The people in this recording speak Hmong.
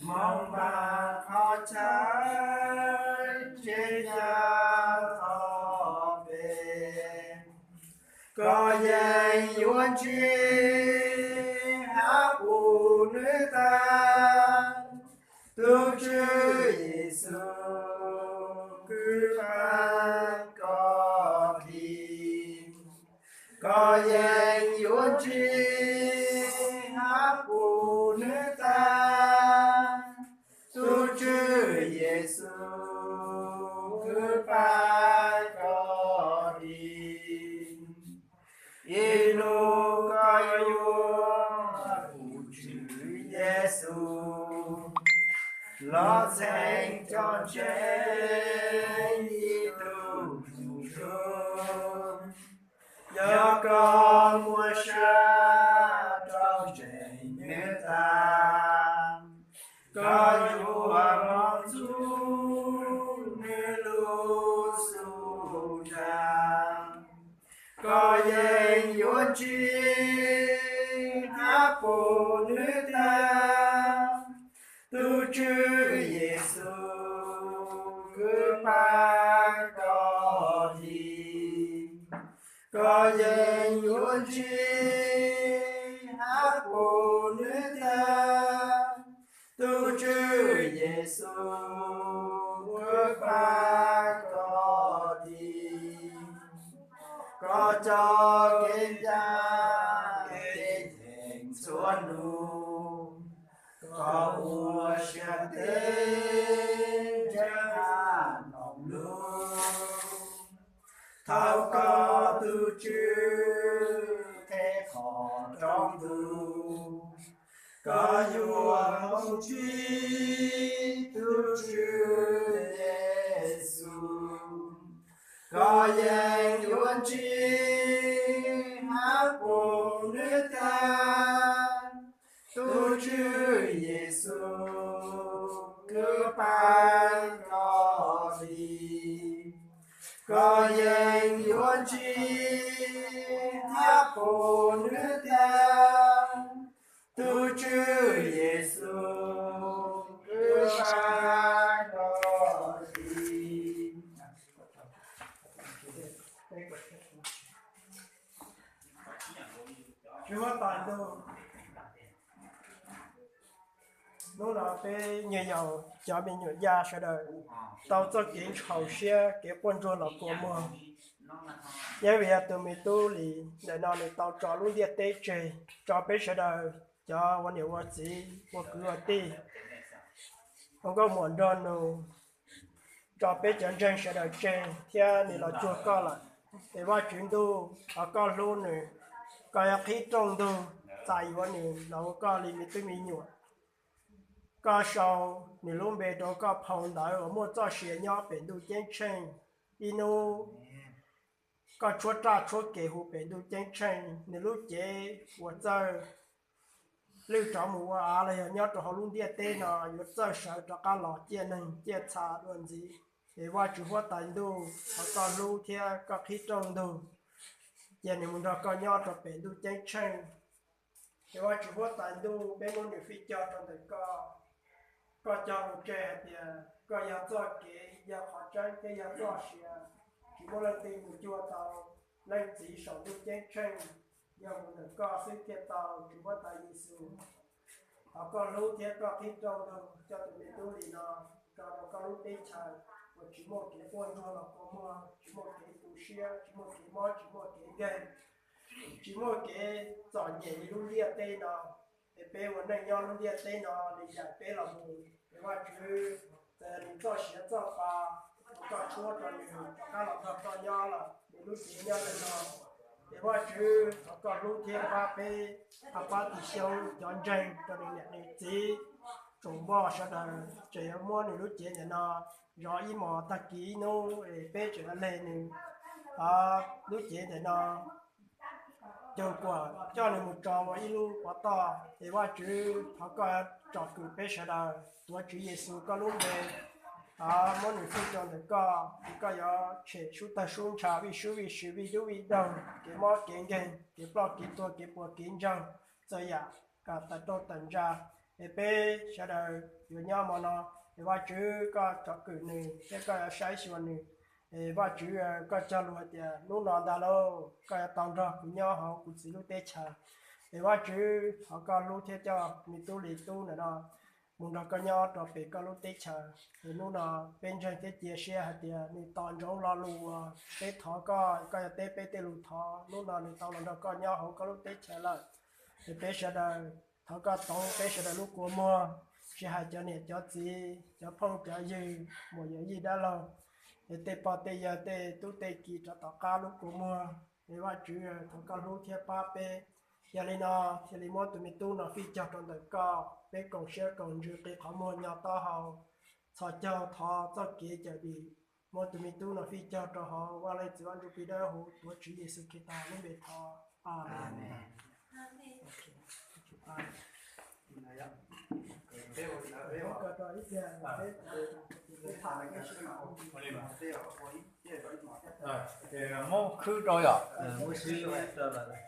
Moog npaam qhov chaw tsev ca tog peg, koj yeej yuav ntsib hab pum nwg taag. Tug Tswv Yexus kwv paab koj dim, koj yeej yuav ntsib hab pum nwg taag. Tug Tswv Yexus kwv paab koj dim, ib nub koj yuav pum Tswv Yexus los txheeb cov ntseeg ib tug tug tug. Yog koj muaj sab rau ntseeg nwg taag, koj yuav moog txug nwg lub xub ntiag, koj yeej yuav ntsib hab pum nwg taag. Tug Tswv Yexus kwv paab koj dim, koj yeej yuav ntsib hab pum nwg taag. Tug Tswv Yexus kwv paab koj dim, koj cov kev ncaaj kev nceeg txhua nub, koj ua siab ntev ntseeg hab noog lug. Thaum koj tug Tswv them qhov rooj ntug, koj yuav moog ntsib tug Tswv Yexus, koj yeej yuav ntsib hab pum nwg taag. Tug Tswv Yexus kwv paab koj dim, koj yeej yuav ntsib hab pum nwg taag. Tug Tswv Yexus kwv paab koj dim. Tswv Huab Tais Ntuj, hnub no peb nyuam yaus cov me nyuam yaj sawv daws tau txoj kev ntxhov siab kev quaj ntsuag los kua muag. Yeej vim yog tus me tub Lis ntawm no nws tau tso lub ntiaj teb tseg, tso peb sawv daws cov ua niam ua txiv ua kwv ua tij ua nkauj muam nraug nus, tso peb cov ntseeg sawv daws tseg thiab nws los cuag koj lawm. Es Vajtswv Ntuj, thov koj hlub nws, koj yuav qhib rooj ntug txais yuav nws los ua koj li me tub me nyuam. Koj sau nws lub npe rau koj phau ntawv uas muaj txoj sia nyob pem ntuj ceeb tsheej. Ib hnub koj tshuab raj tshuab kev hu pem ntuj ceeb tsheej, nws lub cev uas txawj lwj rov mus ua av los yog nyob rau hauv lub ntiaj teb no yuav txawj sawv rov qab los ciaj neeg ciaj txha dua ntxiv. Es Vajtswv Huab Tais Ntuj, thov koj hlub thiab koj qhib rooj ntug, cia nws mus nrog koj nyob rau pem ntuj ceeb tsheej. Es Vajtswv Huab Tais Ntuj, peb muab nws fij cog rau ntawm koj. Koj cog lus tseg hais tias koj yog txoj kev, yog qhov tseeb thiab yog txoj sia. Tsis muaj leej twg mus cuag tau Leej Txiv saum ntuj ceeb tsheej, yog mus ntawm koj xwb thiaj tau, Tswv Huab Tais Yexus. Thov koj hlub thiab koj qhib rooj ntug coj tus me tub Lis no tso rau koj lub teb chaws uas tsis muaj kev quaj ntsuag los kua muag, tsis muaj kev tu siab, tsis muaj kev mob, tsis muaj kev nkeeg, tsis muaj kev txom nyem li lub ntiaj teb no. Es peb ua neej nyob lub ntiaj teb no nws yaim peb los mus, es Vajtswv, txawm yog nws txoj sia txoj pa uas koj tshuab rau nws rov qab los nrog koj nyob lawm, nws lub cev nyob ntawm no. Es Vajtswv, thov koj hlub thiab pab peb, pab pab tus xyoob cov ntseeg rau nws niam nws txiv, tsoom npoj sawv daws, tseem yuav muab nws lub cev ntawm no zov ib hmos, tag kis ib hnub es peb tseem yuav leg nws lub cev ntawm no cug kuam coj nws mus tso ua ib lub pov toj. Es Vajtswv, thov koj tsom kwm peb sawv daws, tuav Tswv Yexus koj lub npe, muab nws fij rau ntawm koj, es koj yuav tshem sub tawg sub ntsha, vij sub vij sw, vij dub vij daug, kev mob kev nkeeg, kev ploj kev tuag, kev puas kev ntsoog, txhua yam kom tawm rooj tawm ntsa. Es peb sawv daws yuav nyob hmo no, es Vajtswv koj tsom kwm nws thiab koj yuav saib xyuas nws. Es Vajtswv, koj cog lus hais tias hnub no ntag lauj, koj yuav tau nrog kuv nyob hauv kuv txiv lub teb chaws. Es Vajtswv, thov koj hlub thiab coj me tub Lis Tub ntawm no mus nrog koj nyob rau pem koj lub teb chaws. Es hnub no peb ntseeg thiab cia siab hais tias nws tos ntsoov lo lus uas peb thov koj, koj yuav teb peb tej lus thov. Hnub no nws tau los nrog koj nyob hauv koj lub teb chaws lawm. Es peb sawv daws thov koj toov peb sawv daws lub kua muag, tsis hais cov niam cov txiv, cov phooj cov ywg, muam yawm yij dab laug, es tej pog tej yawg, tej tub tej ki rov tom qab lub kua muag. Es Vajtswv, thov koj hlub thiab pab peb. Yog li no, thiaj li muab tus me tub no fij cog rau ntawm koj, peb koom siab koom ntsws qi qhov muag nyo taub hau, txhos caug thov txoj kev cawm dim. Muab tus me tub no fij cog rau hauv Vaj Leej Txiv Vaj Ntsuj Plig Dawb Huv, tuav Tswv Yexus Khetos lub npe thov, Amees. Muab khwb rau yom, muab sib rau lawm.